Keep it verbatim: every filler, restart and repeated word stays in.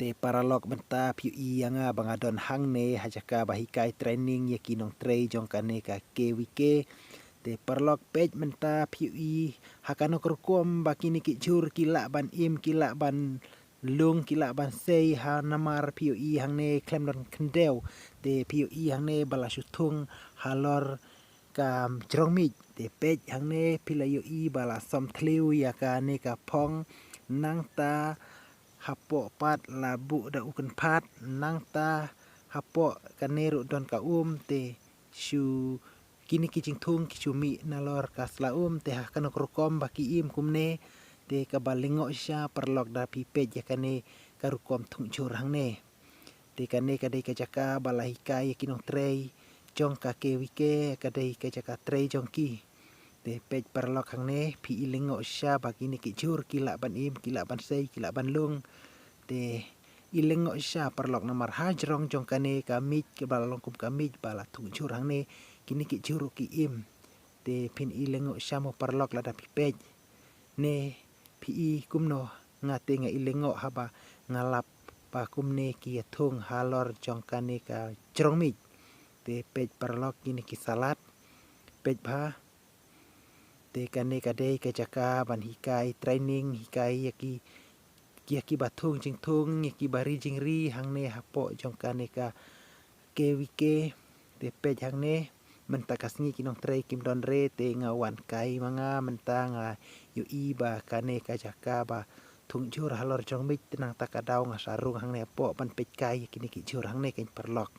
Te paralok mynta phi ïohi ïa nga ba nga don hangne ha jaka ba hikai training ïa ki nongtrei jong kane ka K V K. Te paralok peit mynta phi ïohi ha kano ka rukom ba kine ki jhur ki lah ban im, ki lah ban lung, ki lah ban sei ha namar phi ïohi hangne khlem don khyndew. Te phi ïohi hangne ba la shu thung halor ka jrong miej. Te peit hangne phi la ïohi ba la som thliew ïa kane ka phong, nangta hapoh pat la buh da u kynphat, nangta hapoh kane ruh don ka um. Te shu kine ki jingthung ki shu mih nalor ka sla um. Te ha kano ka rukom ba ki im kumne. Te kaba lyngngoh shisha paralok da phi peit ïa kane ka rukom thung jhur hangne. Te kane ka dei ka jaka ba la hikai ïa ki nongtrei jong ka K V K, ka dei ka jaka trei jong ki. Te peit paralok hangne phi i lyngngoh shisha ba kine ki jhur ki lah ban im, ki lah ban sei, ki lah ban lung. Te i lyngngoh shisha paralok namar ha jrong jong kane ka miej kaba la long kum ka miej ba la thung jhur hangne, kine ki jhur ruh ki im. Te phin i lyngngoh shisha mo paralok lada phi peit. Ne phi i kumno? Nga te nga i lyngngoh haba nga lap ba kumne ki ïa thung halor jong kane ka jrong miej. Te peit paralok kine ki salad. Peit bha. Te kane ka dei ka jaka ban hikai training, hikai ïa ki, ïa kiba thung jingthung, ïa kiba ri jingri hangne hapoh jong kane ka K V K. Te peit hangne mynta ka sngi ki nongtrei kim don re, te nga wan kai ma nga mynta, nga ïohi ba kane ka jaka ba thung jhur halor jrong miej, te nangta ka daw nga sa rung hangne hapoh ban peit kai ïa kine ki jhur hangne keiñ paralok.